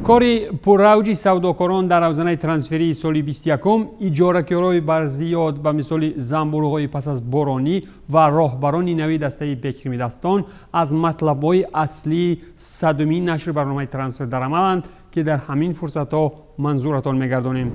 Кори пурравҷи савдокорон дар равзанаи трансферии соли 21-ум, иҷоракиҳои барзиёд ба мисоли занбӯруғҳои пас аз боронӣ ва роҳбарони нави дастаи Бекхемидастон аз матлабҳои аслии 100-умин нашри барномаи «Трансфер» дар амаланд, ки дар ҳамин фурсатҳо манзуратон мегардонем.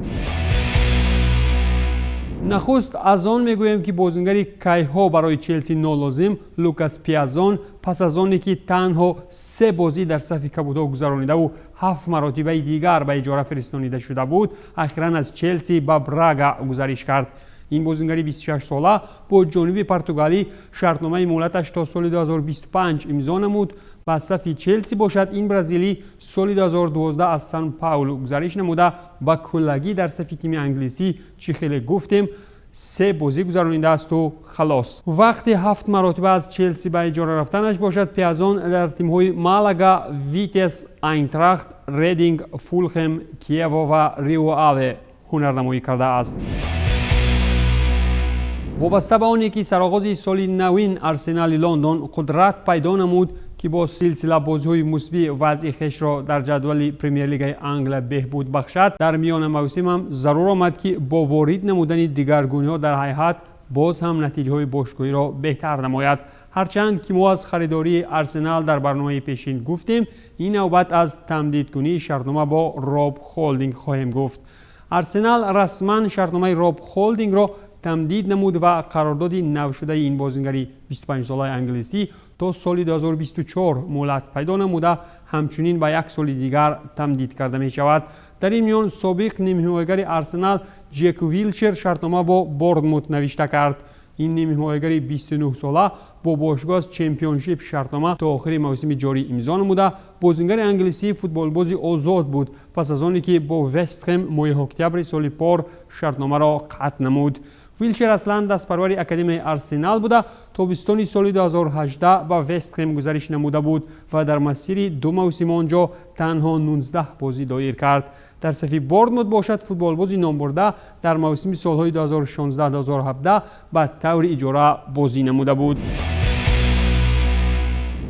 Нахуст аз он мегӯем, ки бозингари кайҳо барои Челси нолозим Лукас Пиазон пас аз оне ки танҳо се бозӣ дар сафи кабудҳо гузаронидаву ҳафт маротибаи дигар ба иҷора фиристонида шуда буд, ахиран аз Челси ба Брага гузариш кард. Ин бозингари 26сола бо ҷониби португалӣ шартномаи муҳлаташ то соли 2025 имзо намуд. Ба сафи Челси бошад, ин бразилӣ соли 2012 аз Сан Паулу гузариш намуда, ба куллагӣ дар сафи тими англисӣ, чӣ хеле гуфтем, се бозӣ гузаронидаасту халос. Вақти ҳафт маротиба аз Челси ба иҷора рафтанаш бошад, Пиазон дар тимҳои Малага, Витес, Айнтрахт, Рединг, Фулхем, Киево ва Рио Аве ҳунарнамоӣ кардааст. Вобаста ба оне ки сароғози соли навин Арсенали Лондон қудрат пайдо намуд, ки бо силсила бозиҳои мусбӣ вазъи хешро дар ҷадвали Премер-лигаи Англия беҳбуд бахшад, дар миёна мавсим ҳам зарур омад, ки бо ворид намудани дигаргуниҳо дар ҳайат боз ҳам натиҷаҳои бошгоҳиро беҳтар намояд. Ҳарчанд ки мо аз харидории Арсенал дар барномаи пешин гуфтем, ин навбат аз тамдидкунии шартнома бо Роб Холдинг хоҳем гуфт. Арсенал расман шартномаи Роб Холдингро тамдид намуд ва қарордоди навшудаи ин бозингари 25-солаи англисӣ то соли 2024 муҳлат пайдо намуда, ҳамчунин ба як соли дигар тамдид карда мешавад. Дар ин миён собиқ нимҳимоягари Арсенал Ҷек Вилшер шартнома бо Борнмут навишта кард. Ин нимҳимоягари 29-сола бо бошгоҳ аз Чемпионшип шартнома то охири мавсими ҷорӣ имзо намуда. Бозингари англисӣ футболбози озод буд, пас аз оне ки бо Вестхем моҳи октябри соли пор шартномаро қатъ намуд. Вилшер аслан дастпарвари академияи Арсенал буда, тобистони соли 2018 ба Вестхем гузариш намуда буд ва дар масири ду мавсим он ҷо танҳо 19 бозӣ доир кард. Дар сафи Борнмут бошад, футболбози номбурда дар мавсими солҳои 2016-2017 ба таври иҷора бозӣ намуда буд.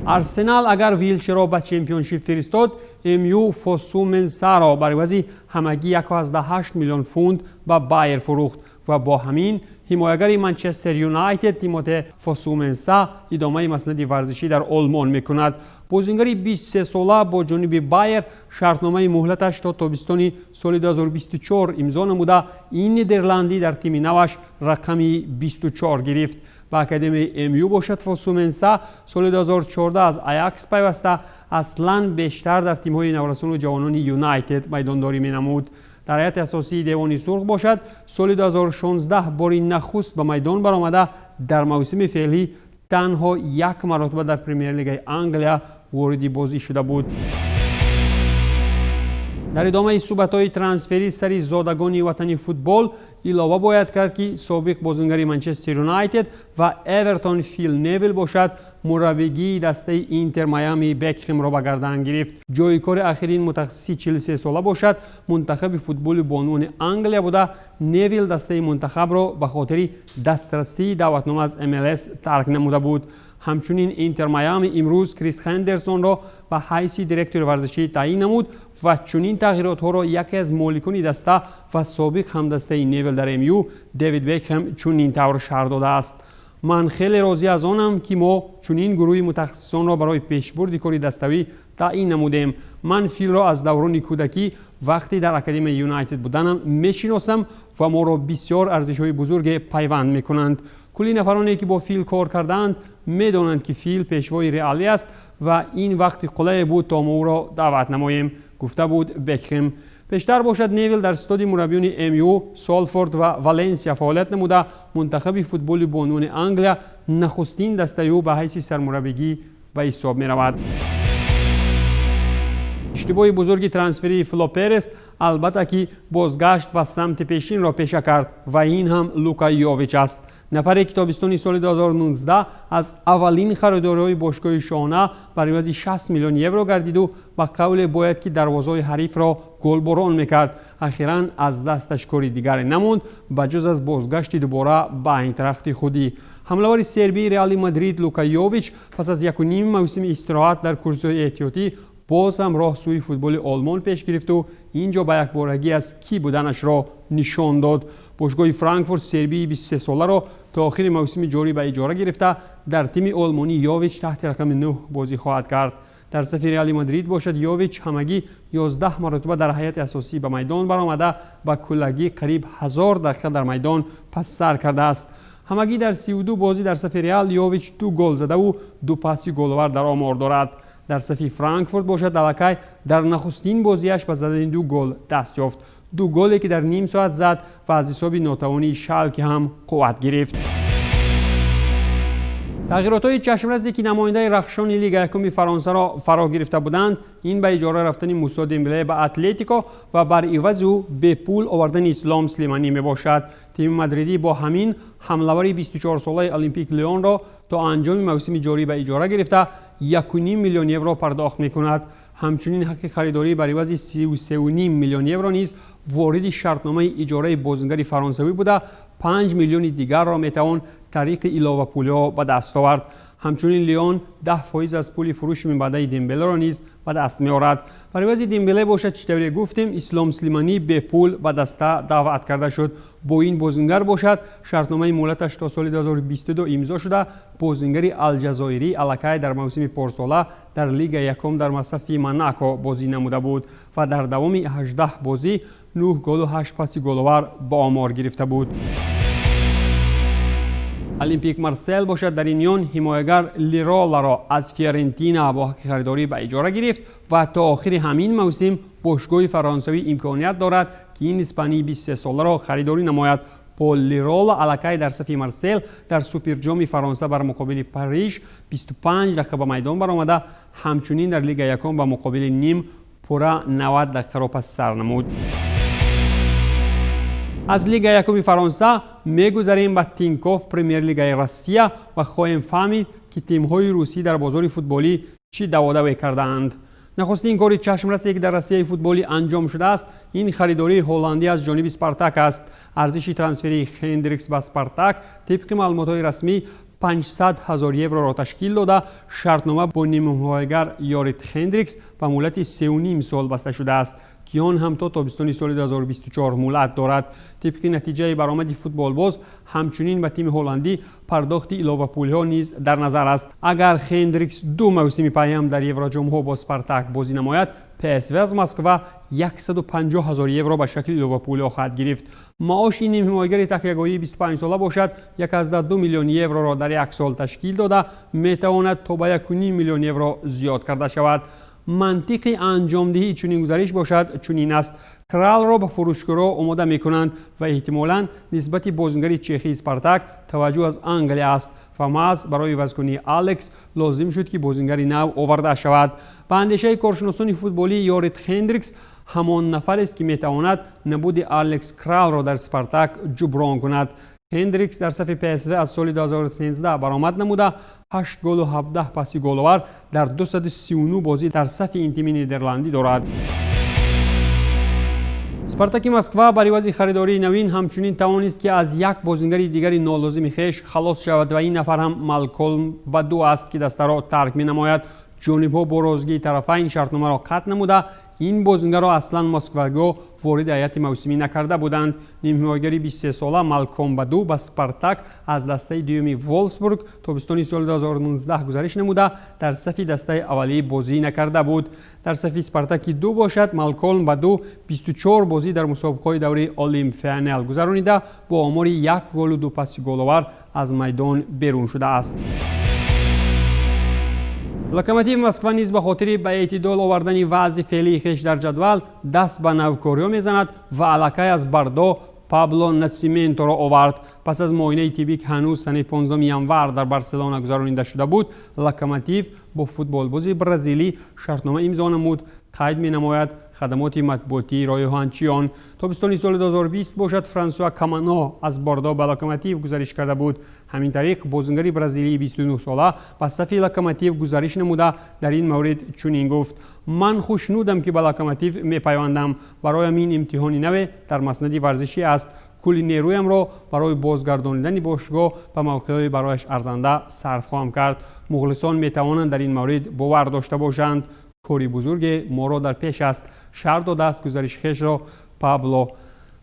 Арсенал агар Вилшеро ба Чемпионшип фиристод, МЮ Фосу Менсаро бар ивази ҳамагӣ 1,8 миллион фунт ба Байер фурӯхт ва бо ҳамин ҳимоягари Манчестер Юнайтед Тимоте Фосу Менса идомаи маснади варзишӣ дар Олмон мекунад. Бозингари 23сола бо ҷониби Байер шартномаи муҳлаташ то тобистони соли 2024 имзо намуда, ин нидерландӣ дар тими наваш рақами 24 гирифт. Ба академияи МЮ бошад, Фосу Менса соли 2014 аз Аякс пайваста, аслан бештар дар тимҳои наврасону ҷавонони Юнайтед майдондорӣ менамуд. Дар ҳайати асосии Девони сурх бошад, соли 2016 бори нахуст ба майдон баромада, дар мавсими феълӣ танҳо як маротиба дар Премер-лигаи Англия вориди бозӣ шуда буд. Дар идомаи суҳбатҳои трансферӣ сари зодагони ватани футбол илова бояд кард, ки собиқ бозингари Манчестер Юнайтед ва Эвертон Фил Невил бошад, мураббигии дастаи Интер Майами Бекхемро ба гардан гирифт. Ҷои кори ахирин мутахассиси 43сола бошад, мунтахаби футболи бонувони Англия буда. Невил дастаи мунтахабро ба хотири дастрасии даъватнома аз МЛС тарк намуда буд. Ҳамчунин Интер Майами имрӯз Крис Хендерсонро ба ҳайси директори варзишӣ таъин намуд ва чунин тағйиротҳоро яке аз моликони даста ва собиқ ҳамдастаи Невил дар МЮ Дэвид Бекхем чунин тавр шарҳ додааст: «Ман хеле розӣ аз онам, ки мо чунин гурӯҳи мутахассисонро барои пешбурди кори даставӣ таъин намудем. Ман Филро аз даврони кӯдакӣ, вақте дар академияи Юнайтед буданам, мешиносам ва моро бисёр арзишҳои бузурге пайванд мекунанд. Кулли нафароне, ки бо Фил кор кардаанд, медонанд, ки Фил пешвои реалӣ аст ва ин вақти қулае буд, то мо ӯро даъват намоем», гуфта буд Бекхем. Пештар бошад, Невил дар стоди мураббиёни МЮ, Солфорд ва Валенсия фаъолият намуда, мунтахаби футболи бонувони Англия нахустин дастаи ӯ ба ҳайси сармураббигӣ ба ҳисоб меравад. Иштибоҳи бузурги трансферии Фло Перес албатта ки бозгашт ба самти пешинро пеша кард ва ин ҳам Лука Йович аст, нафаре ки тобистони соли 2019 аз аввалин харидориҳои бошгоҳи шоҳона бар ивази 60 миллион евро гардиду ба қавле бояд ки дарвозаҳои ҳарифро голборон мекард. Ахиран аз дасташ кори дигаре намонд, ба ҷуз аз бозгашти дубора ба Айнтрахти худӣ. Ҳамлавари сербии Реали Мадрид Лука Йович пас аз якуним мавсими истироҳат дар курсиҳои эҳтиётӣ Боз ҳам роҳ сӯи футболи Олмон пеш гирифту ин ҷо ба якборагӣ аз кӣ буданашро нишон дод. Бошгоҳи Франкфурт сербии 23-соларо то охири мавсими ҷорӣ ба иҷора гирифта, дар тими олмонӣ Йович таҳти рақами 9 бозӣ хоҳад кард. Дар сафи Реали Мадрид бошад, Йович ҳамагӣ 11 маротиба дар ҳайати асосӣ ба майдон баромада, ба куллагӣ қариб 1000 дақиқа дар майдон пассар кардааст. Ҳамагӣ дар 32 бозӣ дар сафи Реал Йович ду гол задаву ду паси головар дар омор дорад. Дар сафи Франкфурт бошад, аллакай дар нахустин бозиаш ба задани ду гол даст ёфт, ду голе ки дар ним соат зад ва аз ҳисоби нотавонии Шалке ҳам қувват гирифт. Тағйиротҳои чашмрасе, ки намояндаи рахшони Лига якуми Фаронсаро фаро гирифта буданд, ин ба иҷора рафтани Мусо Дембеле ба Атлетико ва бар ивази ӯ бепул овардани Ислом Слиманӣ мебошад. Тими мадридӣ бо ҳамин ҳамлавари 24-солаи Олимпик Леонро то анҷоми мавсими ҷорӣ ба иҷора гирифта, 1,5 миллион евро пардохт мекунад. Ҳамчунин ҳаққи харидорӣ бар ивази 33,5 миллион евро низ вориди шартномаи иҷораи бозингари фаронсавӣ буда, 5 миллиони дигарро метавон тариқи иловапулиҳо ба даст овард. Ҳамчунин Леон 10% аз пули фурӯши минбаъдаи Дембелеро низ ба даст меорад. Бар ивази Дембеле бошад, чӣ тавре гуфтем, Ислом Слиманӣ бепул ба даста даъват карда шуд. Бо ин бозингар бошад, шартномаи муҳлаташ то соли 2022 имзо шуда. Бозингари алҷазоирӣ аллакай дар мавсими порсола дар Лига якум дар масафи Монако бозӣ намуда буд ва дар давоми 18 бозӣ 9 голу 8 паси головар ба омор гирифта буд. Олимпик Марсел бошад, дар ин миён ҳимоягар Лироларо аз Фиорентина бо ҳаққи харидорӣ ба иҷора гирифт ва то охири ҳамин мавсим бошгоҳи фаронсавӣ имконият дорад, ки ин испании 23-соларо харидорӣ намояд. Пол Лирола аллакай дар сафи Марсел дар Суперҷоми Фаронса бар муқобили Париж 25 дақиқа ба майдон баромада, ҳамчунин дар Лига якум ба муқобили Ним пурра 90 дақиқаро пас сар намуд. Аз Лига якуми Фаронса мегузарем ба Тинькофф Премер-лигаи Россия ва хоҳем фаҳмид, ки тимҳои русӣ дар бозори футболӣ чӣ даводаве кардаанд. Нахустин кори чашмрасе, ки дар Россияи футболӣ анҷом шудааст, ин харидории ҳолландӣ аз ҷониби Спартак аст. Арзиши трансферии Хендрикс ба Спартак тибқи маълумотҳои расмӣ 500 ҳазор евроро ташкил дода, шартнома бо нимҳимоягар Йорит Хендрикс ба муҳлати 3,5 сол баста шудааст, ки он ҳам то тобистони соли 2024 муҳлат дорад. Тибқи натиҷаи баромади футболбоз, ҳамчунин ба тими ҳолландӣ пардохти иловапулиҳо низ дар назар аст. Агар Хендрикс ду мавсими пайҳам дар Евроҷомҳо бо Спартак бозӣ намояд, ПСВ аз Москва 150 ҳазор евро ба шакли иловапулиҳо хоҳад гирифт. Маоши нимҳимоягари такягоҳии 25-сола бошад, 1,2 миллион евроро дар як сол ташкил дода, метавонад то ба 1,5 миллион евро зиёд карда шавад. Мантиқи анҷомдиҳии чунин гузариш бошад, чунин аст: Кралро ба фурӯшгоҳ омода мекунанд ва эҳтимолан нисбати бозингари чехии Спартак таваҷҷӯҳ аз Англия аст ва маҳз барои ивазкунии Алекс лозим шуд, ки бозингари нав оварда шавад. Ба андешаи коршиносони футболӣ, Йорит Хендрикс ҳамон нафарест, ки метавонад набуди Алекс Кралро дар Спартак ҷуброн кунад. Хендрикс дар сафи ПСВ аз соли 2013 баромад намуда, 8 голу 17 паси головар дар 239 бозӣ дар сафи ин тими нидерландӣ дорад. Спартаки Москва бар ивази харидории навин ҳамчунин тавонист, ки аз як бозингари дигари нолозими хеш халос шавад ва ин нафар ҳам Малколм Баду аст, ки дастаро тарк менамояд. Ҷонибҳо бо розигии тарафайн шартномаро қатъ намуда, ин бозингарро аслан москвагиҳо вориди ҳайати мавсимӣ накарда буданд. Нимҳимоягари 23-сола Малком Баду ба Спартак аз дастаи дуюми Волфсбург тобистони соли 2019 гузариш намуда, дар сафи дастаи аввалӣ бозӣ накарда буд. Дар сафи Спартаки ду бошад, Малколм Баду 24 бозӣ дар мусобиқаҳои давраи Олимп ФНЛ гузаронида, бо омори як голу ду паси головар аз майдон берун шудааст. Локомотив Москва низ ба хотири ба эътидол овардани вазъи феълии хеш дар ҷадвал даст ба навкориҳо мезанад ва аллакай аз Бордо Пабло Насименторо овард. Пас аз муоинаи тиббӣ, ки ҳанӯз санаи 15 январ дар Барселона гузаронида шуда буд, Локомотив бо футболбози бразилӣ шартнома имзо намуд, қайд менамояд хадамоти матбуотии роҳиоҳанчиён. Тобистони соли 2020 бошад, Франсуа Камано аз Бордо ба Локомотив гузариш карда буд. Ҳамин тариқ, бозингари бразилии 29-сола ба сафи Локомотив гузариш намуда, дар ин маврид чунин гуфт: «Ман хушнудам, ки ба Локомотив мепайвандам. Бароям ин имтиҳони наве дар маснади варзишӣ аст. Кулли нерӯямро барои бозгардонидани бошгоҳ ба мавқеъҳои барояш арзанда сарф хоҳам кард. Мухлисон метавонанд дар ин маврид бовар дошта бошанд». Кори бузурге моро дар пеш аст, шарҳ додааст гузариши хешро Пабло.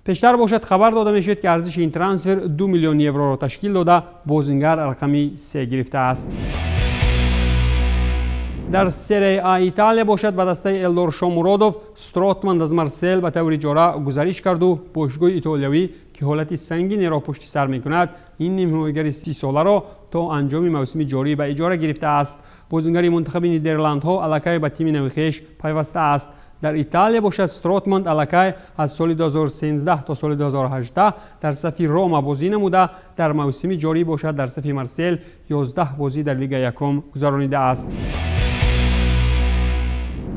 Пештар бошад, хабар дода мешуд, ки арзиши ин трансфер 2 миллион евроро ташкил дода, бозингар рақами се гирифтааст. Дар Серияи А Италия бошад, ба дастаи Элдор Шомуродов Стротманд аз Марсел ба таври иҷора гузариш карду бошгоҳи итолиявӣ, ки ҳолати сангинеро пушти сар мекунад, ин нимҳимоягари 30-соларо то анҷоми мавсими ҷорӣ ба иҷора гирифтааст. Бозингари мунтахаби Нидерландҳо аллакай ба тими нави хеш пайвастааст. Дар Италия бошад, Стротманд аллакай аз соли 2013 то соли 2018 дар сафи Рома бозӣ намуда, дар мавсими ҷорӣ бошад, дар сафи Марсел 11 бозӣ дар Лига якум гузаронидааст.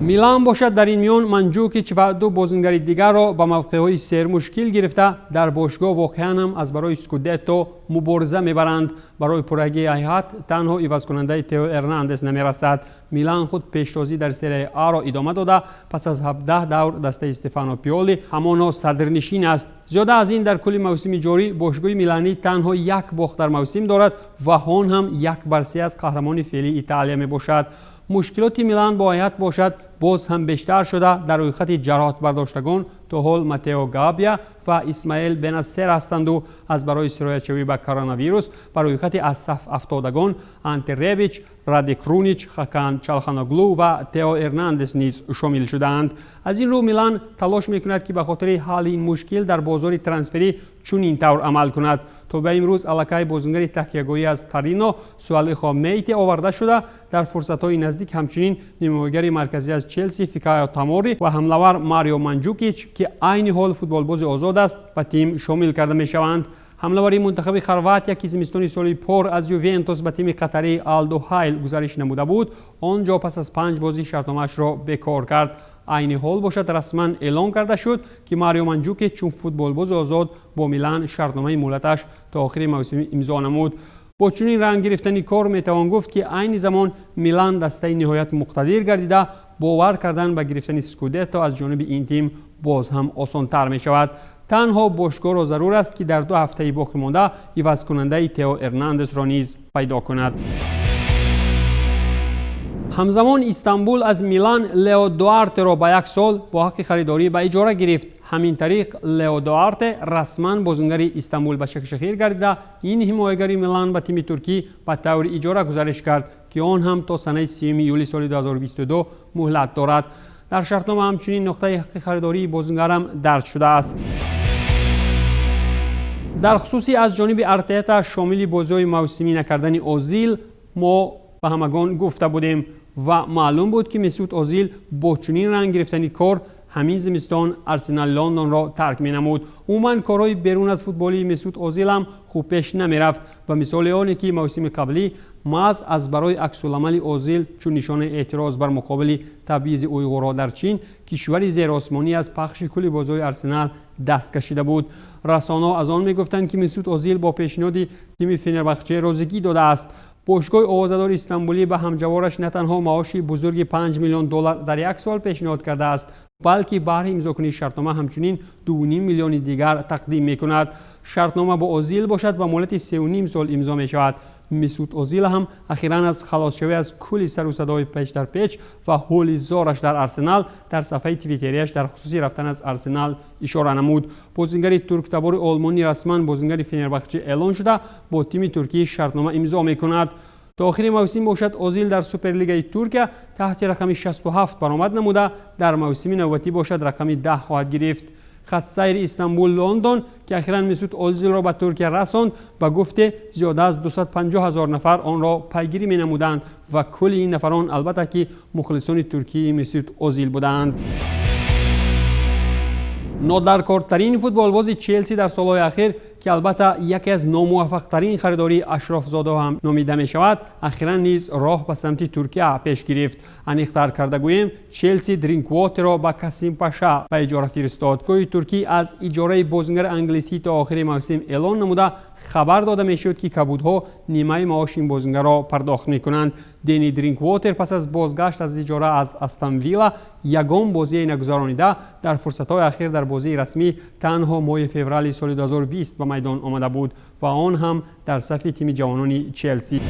Милан бошад, дар ин миён Манҷукич ва ду бозингари дигарро ба мавқеъҳои сермушкил гирифта, дар бошгоҳ воқеан ҳам аз барои скудетто мубориза мебаранд. Барои пуррагии ҳайат танҳо ивазкунандаи Тео Эрнандес намерасад. Милан худ пештозӣ дар Серияи Аро идома дода, пас аз 17 давр дастаи Стефано Пиоли ҳамоно садрнишин аст. Зиёда аз ин, дар кулли мавсими ҷорӣ бошгоҳи миланӣ танҳо як бохт дар мавсим дорад ва он ҳам 1-3 аз қаҳрамони феълии Италия мебошад. Мушкилоти Милан бо ҳайат бошад, боз ҳам бештар шуда, дар рӯйхати ҷароҳатбардоштагон то ҳол Матео Габия ва Исмаэл Бенасер ҳастанду аз барои сироятшавӣ ба коронавирус ба рӯйхати аз саф афтодагон Анте Ребич, Раде Крунич, Хакан Чалханоглу ва Тео Эрнандес низ шомил шудаанд. Аз ин рӯ Милан талош мекунад, ки ба хотири ҳалли ин мушкил дар бозори трансферӣ чунин тавр амал кунад. То ба имрӯз аллакай бозингари такягоҳӣ аз Торино Суалихо Мейте оварда шуда, дар фурсатҳои наздик ҳамчунин нимҳимоягари марказӣ аз Челси Фикаё Тамори ва ҳамлавар Марио Манҷукич, ки айни ҳол футболбози озод аст, ба тим шомил карда мешаванд. Ҳамлавари мунтахаби Хорватия, ки зимистони соли пор аз Ювентус ба тими қатарии Алдухайл гузариш намуда буд, он ҷо пас аз панҷ бозӣ шартномаашро бекор кард. Айни ҳол бошад, расман эълон карда шуд, ки Марио Манҷукич чун футболбози озод бо Милан шартномаи муҳлаташ то охири мавсим имзо намуд. Бо чунин ранг гирифтани кор метавон гуфт, ки айни замон Милан дастаи ниҳоят муқтадир гардида, бовар кардан ба гирифтани скудетто аз ҷониби ин тим боз ҳам осонтар мешавад. Танҳо бошгоҳро зарур аст, ки дар 2 ҳафтаи боқӣ монда ивазкунандаи Тео Эрнандесро низ пайдо кунад. Ҳамзамон Истанбул аз Милан Лео Дуартеро ба як сол бо ҳаққи харидорӣ ба иҷора гирифт. Ҳамин тариқ Лео Дуарте расман бозингари Истанбул Башакшахир гардида, ин ҳимоягари Милан ба тими туркӣ ба таври иҷора гузариш кард, ки он ҳам то санаи 3 июли соли 2022 муҳлат дорад. Дар шартнома ҳамчунин нуқтаи ҳаққи харидории бозингарам дарҷ шудааст. Дар хусуси аз ҷониби Артета шомили бозиҳои мавсимӣ накардани Озил мо ба ҳамагон гуфта будем ва маълум буд, ки Месут Озил бо чунин ранг гирифтани кор ҳамин зимистон Арсенал Лондонро тарк менамуд. Умуман, корҳои берун аз футболии Месут Озил ҳам хуб пеш намерафт ва мисоли оне, ки мавсими қаблӣ маҳз аз барои аксуламали Озил чун нишонаи эътироз бар муқобили табъизи уйғурҳо дар Чин, кишвари зеросмонӣ аз пахши кулли бозиҳои Арсенал даст кашида буд. Расонаҳо аз он мегуфтанд, ки Месут Озил бо пешниҳоди тими Фенербахче розигӣ додааст. Бошгоҳи овозадори истанбулӣ ба ҳамҷавораш на танҳо маоши бузурги 5 миллион доллар дар як сол пешниҳод кардааст, балки баҳри имзокунии шартнома ҳамчунин 2,5 миллиони дигар тақдим мекунад. Шартнома бо Озил бошад, ба муҳлати 3,5 сол имзо мешавад. Месут Озил ҳам ахиран аз халосшавӣ аз кулли сару садои печ дар печ ва ҳоли зораш дар Арсенал дар сафҳаи твиттерияш дар хусуси рафтан аз Арсенал ишора намуд. Бозингари турктабори олмонӣ расман бозингари Фенербахчи эълон шуда, бо тими туркӣ шартнома имзо мекунад. То охири мавсим бошад, Озил дар Суперлигаи Туркия таҳти рақами 67 баромад намуда, дар мавсими навбатӣ бошад, рақами 10 хоҳад гирифт. Хатсайри Истанбул Лондон, ки ахиран Месут Озилро ба Туркия расонд, ба гуфте зиёда аз 250 ҳазор нафар онро пайгирӣ менамуданд ва кулли ин нафарон, албатта, ки мухлисони туркии Месут Озил буданд. Нодаркортарин футболбози Челси дар солҳои ахир, ки албатта яке аз номуваффақтарин харидории ашрофзодаҳо ҳам номида мешавад, ахиран низ роҳ ба самти Туркия пеш гирифт. Аниқтар карда гӯем, Челси Дринквотерро ба Касимпаша ба иҷора фиристод. Гоҳи туркӣ аз иҷораи бозингари англисӣ то охири мавсим эълон намуда, хабар дода мешуд, ки кабудҳо нимаи маоши ин бозингарро пардохт мекунанд. Дени Дринквотер пас аз бозгашт аз иҷора аз Астон Вилла ягон бозие нагузаронида, дар фурсатҳои ахир дар бозии расмӣ танҳо моҳи феврали соли 2020 ба майдон омада буд ва он ҳам дар сафи тими ҷавонони Челси.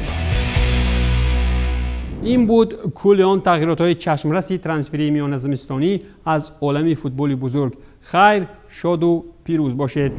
Ин буд кулли он тағйиротҳои чашмраси трансферии миёназимистонӣ аз олами футболи бузург. Хайр, шоду пирӯз бошед.